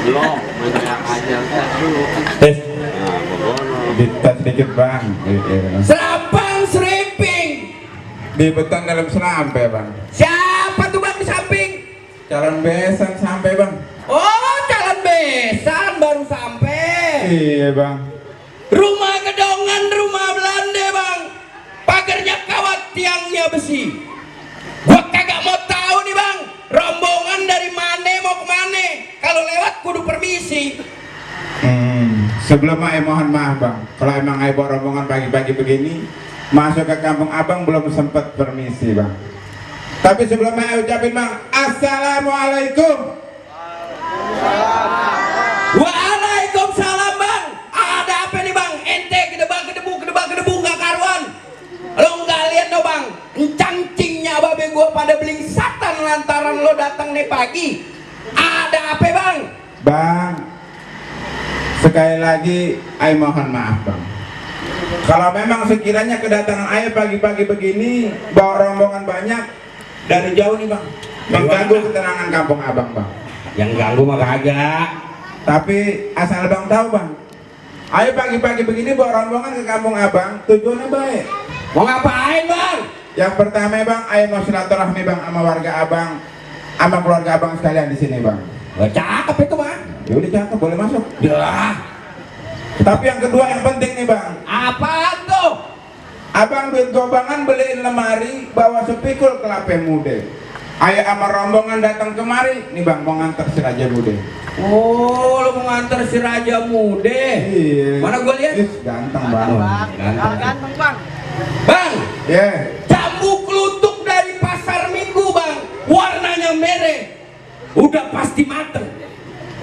Belum, banyak aja dulu. Tes, Nah, begono. ditas sedikit bang. Serampang serimping. Di beton dalam serampe bang. Siapa tuh bang di samping? Calon besan sampai bang. Oh, calon besan baru sampai. Iya bang. Rumah gedongan, rumah Belanda bang. Pagarnya kawat, tiangnya besi. Gua kagak mau tahu nih bang, rombongan dari mana mau kemana. Kalau lewat kudu permisi. Sebelum Ai mohon maaf bang, kalau emang Ai bawa rombongan pagi-pagi begini masuk ke kampung abang belum sempat permisi bang. Tapi sebelum Ai ucapin bang, assalamualaikum. Waalaikumsalam bang. Ada apa nih bang? Ente gedebu nggak karuan. Lo nggak lihat no bang? Encangcingnya babe gua pada belingsatan lantaran lo datang nih pagi. Ada apa bang? Bang, sekali lagi Ai mohon maaf bang. Kalau memang sekiranya kedatangan Ai pagi-pagi begini bawa rombongan banyak dari jauh nih bang, mengganggu ketenangan kampung abang bang. Yang ganggu mah kagak. Tapi asal bang tahu bang, Ai pagi-pagi begini bawa rombongan ke kampung abang tujuannya baik. Mau ngapain bang? Yang pertama bang, Ai mau silaturahmi bang sama warga abang, sama keluarga abang sekalian di sini bang. Wah, cakep itu bang. Ya udah cakep, boleh masuk. Dah. Tapi yang kedua yang penting nih bang, Apaan tuh? abang duit gobangan beliin lemari bawa sepikul kelapa muda. Ayah sama rombongan datang kemari nih bang, mau nganter si Raja Mude. Oh, lo mau nganter si Raja Mude? Iya. Mana gua lihat? Ih, ganteng bang. Ganteng bang. Bang, Ya. jambu kelutuk dari pasar Minggu bang, warnanya merah, udah pasti mateng.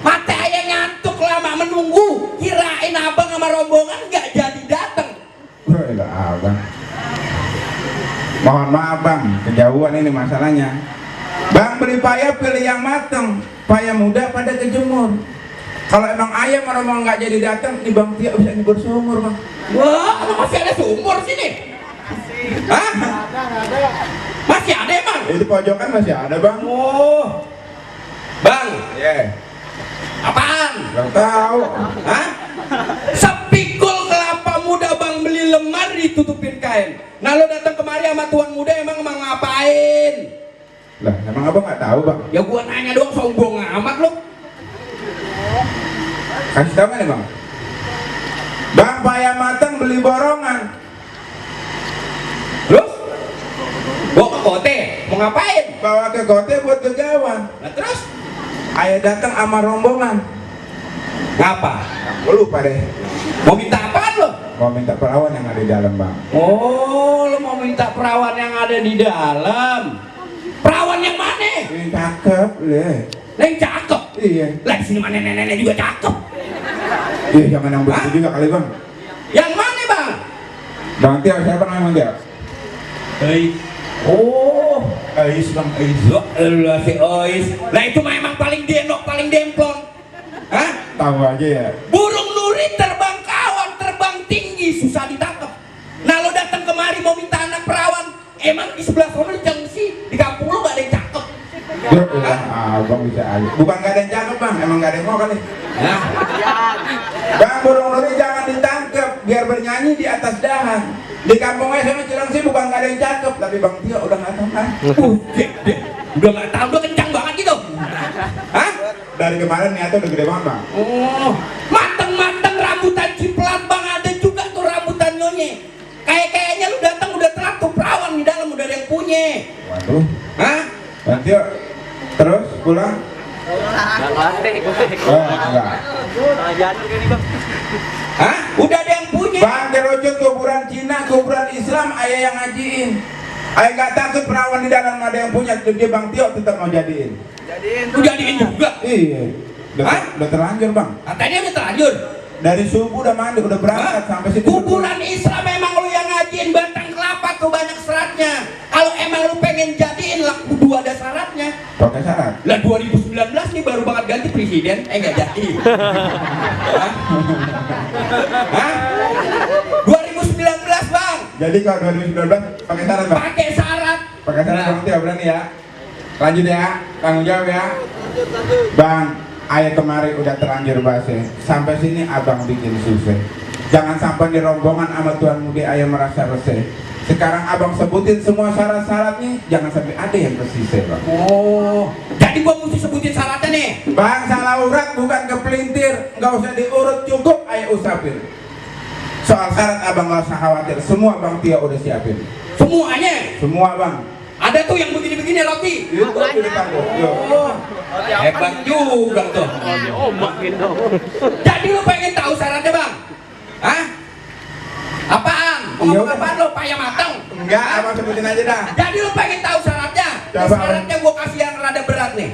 Mata ayah ngantuk lama menunggu, kirain abang sama rombongan nggak jadi datang. Wah, abang. Mohon maaf bang, kejauhan ini masalahnya. Bang beli paya pilih yang mateng, paya muda pada kejemur. Kalau emang ayam sama rombongan nggak jadi datang, nih bang Tia bisa nyebur sumur bang. Wah, emang masih ada sumur sini? Hah? Masih ada emang? Di pojokan masih ada bang. Oh, bang, Ya. apaan? Bang tahu. Hah? Sepikul kelapa muda bang beli lemari ditutupin kain. Nah lo datang kemari sama tuan muda emang ngapain? Lah, emang abang nggak tahu bang? Ya gua nanya doang, sombong amat lo. Kasih tahu nih bang. Bang paya matang beli borongan. Terus? Bawa ke kote, mau ngapain? Bawa ke kote buat kegawan. Nah terus? Ayah datang sama rombongan. Ngapa? Gue lupa deh. Mau minta apaan lo? mau minta perawan yang ada di dalam bang. Oh, lo mau minta perawan yang ada di dalam. Perawan yang mana? Yang cakep leh. Yang cakep. Iya. Lah di sini mana nenek-nenek juga cakep. Iya jangan yang begitu juga kali bang. Yang mana bang? Bang Tio siapa namanya bang Tio? Oh, Ais bang Ais. lo si Ois. Lah itu memang paling denok, paling demplon. Hah? Tahu aja ya. Burung nuri terbang kawan, terbang tinggi, susah ditangkap. Nah lo datang kemari mau minta anak perawan, emang di sebelah sana jangan sih, di kampung lo gak ada yang cakep. Ya, abang bisa aja. Bukan gak ada yang cakep bang, emang gak ada yang mau kali. Nah, Bang burung nuri jangan ditangkap, biar bernyanyi di atas dahan. Di kampung saya Cilengsi bukan gak ada yang cakep, tapi bang Tio udah gak tahu kan? deh. Udah gak tahu, udah kencang banget gitu. Hah? Dari kemarin niatnya udah gede banget bang. Oh, mateng-mateng rambutan ciplat bang, ada juga tuh rambutan nyonye. Kayaknya lu datang udah telat tuh, perawan di dalam udah ada yang punya. Waduh. Hah? Bang Tio, terus pulang? Oh, enggak. Hah? Udah ada yang punya. Bang Derojot kuburan Cina, kuburan Islam, ayah yang ngajiin. Ayah gak takut perawan di dalam ada yang punya, dia Bang Tio tetap mau jadiin. Lu jadiin juga. Iya. Hah? Udah terlanjur bang. Katanya udah terlanjur. Dari subuh udah mandi, udah berangkat Hah? sampai situ. Kuburan Islam memang lu yang ngajiin batang kelapa tuh banyak syaratnya. Kalau emang lu pengen jadiin lah kudu ada syaratnya. Pakai syarat. Lah 2019 nih baru banget ganti presiden, nggak jadi. Hah? Hah? 2019 bang. Jadi kalau 2019 pakai syarat bang. Pakai syarat. Pakai syarat Bang Tio berani ya. Lanjut ya, tanggung jawab ya. Bang, ayah kemarin udah terlanjur basi. Sampai sini abang bikin susah. Jangan sampai di rombongan sama Tuan Muda ayah merasa resah. Sekarang abang sebutin semua syarat-syaratnya, jangan sampai ada yang tersisa bang. Oh, jadi gua mesti sebutin syaratnya nih. Bang salah urat bukan kepelintir, nggak usah diurut, cukup ayah usapin. Soal syarat abang nggak usah khawatir, semua Bang Tio udah siapin. Semuanya. Semua bang. Ada tuh yang begini-begini roti. Itu di depan tuh. Yuk. Oh, hebat juga tuh. Jadi lu pengen tahu syaratnya bang? Hah? Apaan? Ngomong Iya, apaan lo? Payah matang? Enggak, abang sebutin aja dah. Jadi lu pengen tahu syaratnya? Ini Coba, syaratnya gua kasih yang rada berat nih.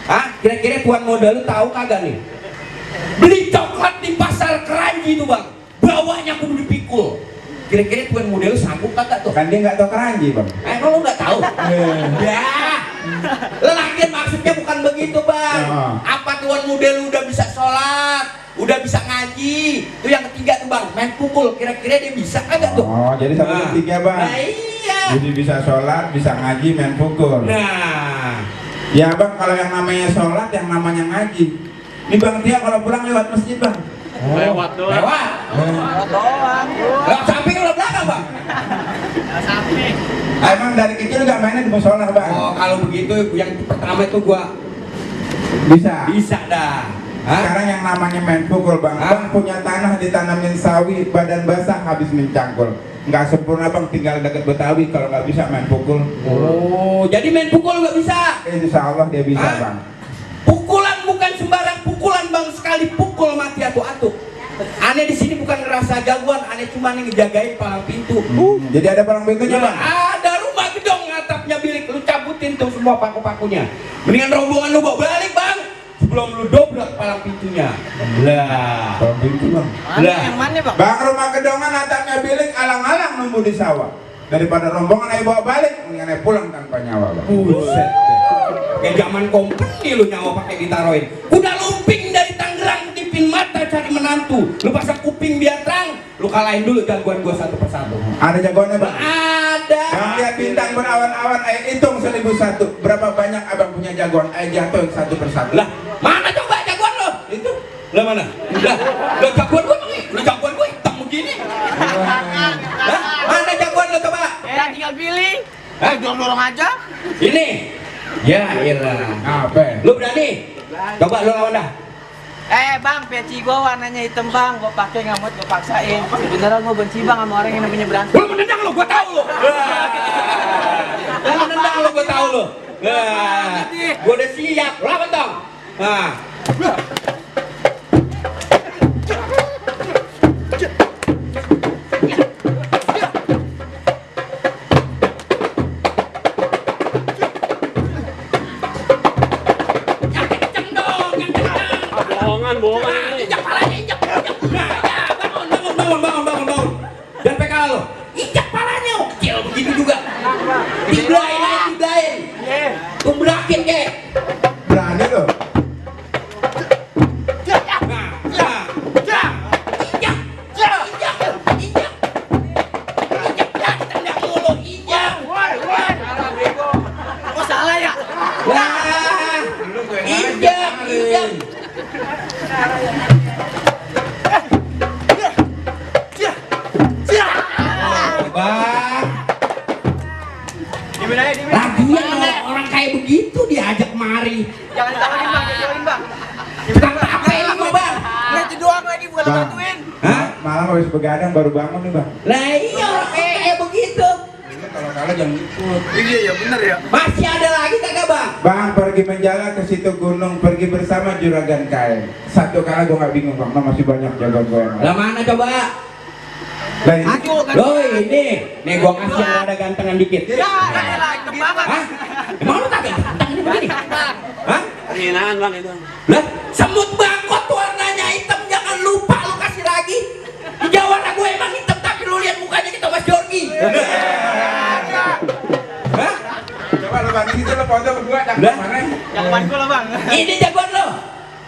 Hah? Kira-kira tuan modal lu tahu kagak nih? Beli coklat di pasar Keranji tuh bang, bawahnya kudu dipikul. Kira-kira tuan modal lu sanggup kagak tuh? Kan dia nggak tahu Keranji bang. Emang lu nggak tahu? Ya, lelaki maksudnya bukan begitu bang. Ya. Apa tuan muda lu udah bisa sholat, udah bisa ngaji? Itu yang ketiga tuh bang, main pukul. Kira-kira dia bisa kagak tuh? Oh, jadi sama tiga bang. Nah iya. Jadi bisa sholat, bisa ngaji, main pukul. Nah, Ya bang, kalau yang namanya sholat, yang namanya ngaji. Ini Bang Tio kalau pulang lewat masjid bang. Lewat doang. lewat. Lewat samping lewat belakang bang. Emang dari kecil nggak mainnya di musola bang? Oh kalau begitu yang pertama itu gua Bisa. dah. Hah? Sekarang yang namanya main pukul bang. Hah? Bang punya tanah ditanamin sawi, badan basah habis mencangkul. Nggak sempurna bang, tinggal deket Betawi kalau nggak bisa main pukul. Oh, jadi main pukul nggak bisa? Insya Allah dia bisa Hah? bang. Pukulan bukan sembarang pukulan bang, sekali pukul mati atu-atu. Aneh di sini bukan ngerasa jagoan, aneh cuma nih ngejagain palang pintu. Jadi ada palang pintunya bang? Ada rumah gedong atapnya bilik, lu cabutin tuh semua paku-pakunya. Mendingan rombongan lu bawa balik bang, sebelum lu dobrak palang pintunya. Lah, Palang pintu bang. lah. Yang mana bang? Bang rumah gedongan atapnya bilik, alang-alang nunggu di sawah. Daripada rombongan ayo bawa balik, mendingan ayo pulang tanpa nyawa bang. Buset deh. Kayak zaman kompeni lu nyawa pakai ditaruhin. Udah lumping dari Tangerang tipin mata cari menantu. Lu pasang kuping biar terang. Lu kalahin dulu jagoan gua satu persatu. Ada jagoannya bang? Ada. Bang lihat bintang berawan-awan, ayo hitung 1001. Berapa banyak abang punya jagoan? Ayo jatuhin satu persatu. Lah, mana coba jagoan lo? Itu. Lah mana? Lah jagoan gua emang nih. Lu jagoan gua hitam begini. Lah, mana jagoan lo coba? Tinggal pilih. Hah? Dorong aja. Ini. Ya iyalah. Apa? Lu berani? Coba lu lawan dah. Bang, peci gua warnanya hitam bang. Gua pakai ngamut, gua paksain. Sebenarnya gua benci bang sama orang yang namanya berantem. Lu menendang lu, gua tahu lu. Lu menendang lu, gua tahu lu. Gua udah siap, lawan dong. Nah. Dibelain aja, dibelain. Gue berakin kek. Berani lo. Kok salah ya? Wah, injak. Bang, Dimin aja, dimin. lagian orang kayak begitu diajak mari. Jangan jauhin bang, jangan jauhin bang. Tukang apa ini gua bang? Nanti doang lagi bukan Bang. bantuin. Hah? Malam habis begadang baru bangun nih bang. Lah iya orang kayak begitu. Kalau kalah jangan ikut. Iya ya bener ya. Masih ada lagi kagak bang? Bang pergi menjalan ke situ gunung, pergi bersama juragan kain. Satu kali gua nggak bingung bang, masih banyak jagoan gua yang lain. Lah mana coba? Lah ini Aku kan. Loh ini, nih gua kasih yang ada gantengan dikit. Ya, lah itu banget. Hah? Emang lu kagak ganteng ini begini? Hah? Penghinaan bang itu. Lah, semut bangkot warnanya hitam, jangan lupa lu kasih lagi. Di Jawa gue emang hitam, tapi lu lihat mukanya kita Mas Jorgi. Hah? coba lu bang itu lo foto berdua tak Lah. mana? Jagoan gua lah bang. Ini jagoan lo.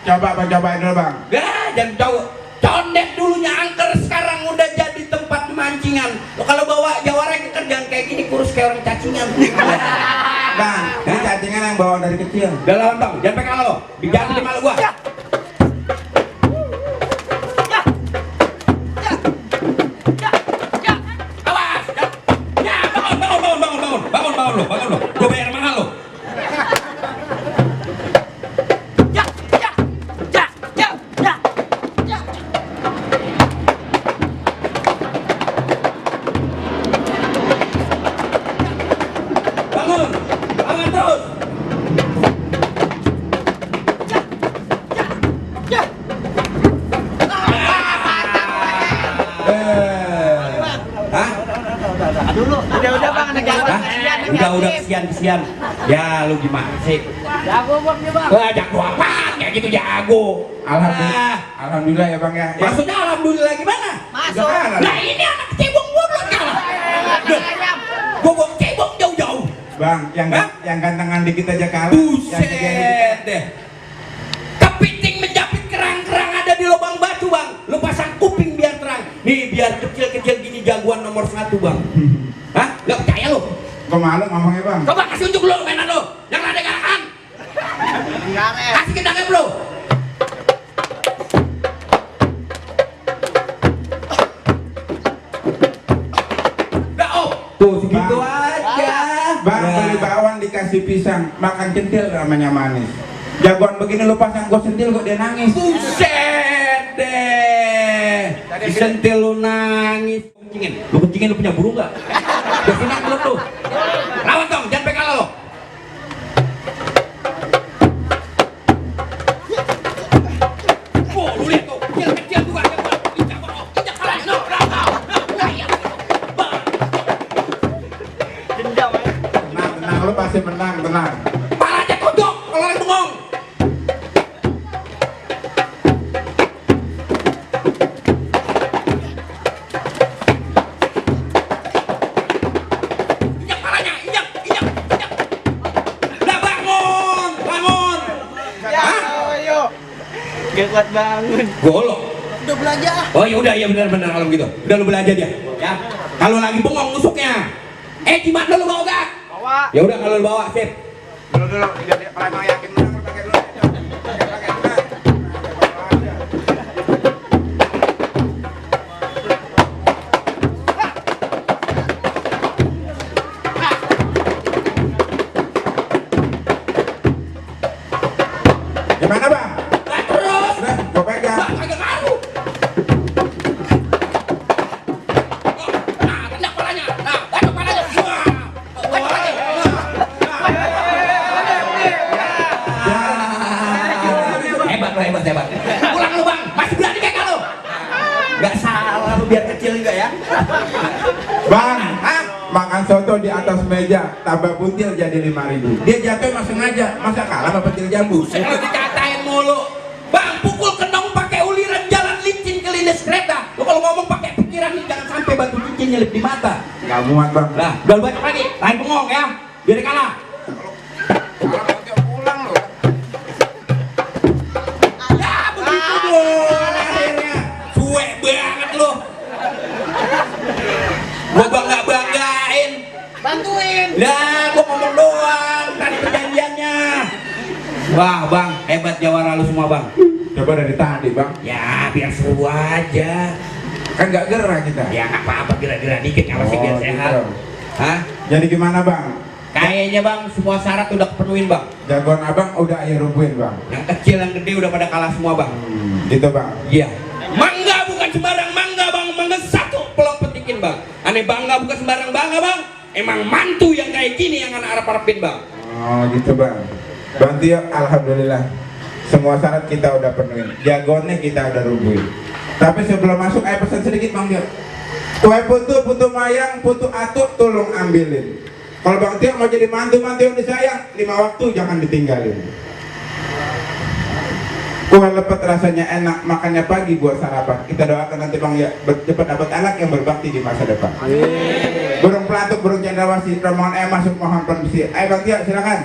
Coba apa cobain dulu bang. Dah, jangan tahu. Condet dulunya angker, sekarang udah jadi tempat mancingan. Lo kalau bawa jawara kerjaan kayak gini kurus kayak orang cacingan. Bang, ini cacingan yang bawa dari kecil. Udah lawan bang, jangan pegang lo. Jangan di malu gua. Awas. Ya, bangun lo. Gua bayar mahal lo. Bangun terus. Hah? Dulu, udah bang, ada jagoan Hah? kasihan. Udah kesian. Ya lu gimana sih? Jago bang nih bang. Wah, jago apaan? Kayak gitu jago. Alhamdulillah, Ah, alhamdulillah ya bang ya. maksudnya alhamdulillah gimana? Masuk. Udah kalah. Nah ini anak cebong gua belum kalah. Gua cebong jauh-jauh. Bang, Hah? yang gantengan dikit aja kalah. Yang kejadian Buset deh. Kepiting menjepit kerang-kerang ada di lubang batu bang. Lu pasang kuping biar terang. Nih biar kecil-kecil gini jagoan nomor 1 bang. Hah? Gak percaya lu? Gua malu ngomongnya bang. Coba kasih unjuk lu mainan lu. Yang ada garakan. Kasih kita game lu. Udah oh. Tuh segitu Bang. aja. Bang, Ya. beli bakwan dikasih pisang, makan centil namanya manis. Jagoan begini lu pasang gua sentil kok dia nangis. Buset deh. Disentil lu nangis. Lu kencingin lu punya burung gak? Udah senang belum lu? Lawan dong, jangan pegang lo. Oh, lu lihat tuh, kecil juga. Injak kalanya, no, Dendam ya. Tenang, lu pasti menang, tenang. palanya kodok, kalau lagi bengong. Injak palanya, injak. Udah bangun. Ya, ayo. Gak kuat bangun. Golok. Udah belanja. Oh ya udah, ya benar kalau begitu. Udah lu belanja dia. Ya. Kalau lagi bengong nusuknya. Gimana lu bawa gak? Bawa. Ya udah kalau lu bawa, sip. Dulu, kalau emang yakin menang, lu pakai dulu. Pakai dulu. Gimana bang? Nah, terus. Udah, gua pegang. Bah, kagak ngaruh. Nah, tendang palanya. Nah, tendang palanya. Wah. Tendang palanya. Hebat lo, hebat. Pulang lu bang, masih berani kayak lu. Gak salah lu biar kecil juga ya. Bang, makan soto di atas meja, tambah buntil jadi 5.000. Dia jatuh emang sengaja, masa kalah sama petil jambu. Kalau dikatain mulu, bang pukul kenong pakai uliran jalan licin ke lindes kereta. Lu kalau ngomong pakai pikiran nih, jangan sampai batu cincin nyelip di mata. Nggak muat bang. Lah, udah bacok lagi, lain bengong ya, biar dia kalah. Kalau Bang pulang loh. Ya begitu dong, akhirnya suwe banget lo. Gua banggain. Bantuin. Lah, gua ngomong doang, tadi perjanjiannya. Wah bang, hebat jawara lu semua bang. Coba dari tadi bang. Ya biar seru aja. Kan nggak gerah kita. Ya nggak apa-apa, gerak-gerak dikit nggak sih biar Oh, sehat. gitu. Hah? Jadi gimana bang? Kayaknya bang semua syarat udah kepenuhin bang. Jagoan abang udah ayo rubuhin bang. Yang kecil yang gede udah pada kalah semua bang. Gitu bang. Iya. Mangga bukan sembarang mangga bang, mangga satu pelok petikin bang. Aneh bangga bukan sembarang bangga bang. Emang mantu yang kayak gini yang anak harap-harapin bang. Oh gitu bang. Bang Tio, alhamdulillah semua syarat kita udah penuhin. Jagoannya kita udah rubuhin. Tapi sebelum masuk, ayo pesan sedikit bang Tio. Kue putu mayang, putu atuk, tolong ambilin. Kalau bang Tio mau jadi mantu yang disayang, 5 waktu jangan ditinggalin. Kue lepet rasanya enak, makannya pagi buat sarapan. Kita doakan nanti bang ya cepat dapat anak yang berbakti di masa depan. Burung pelatuk, burung cendrawasih, rombongan masuk mohon permisi. Ayo bang Tio silakan.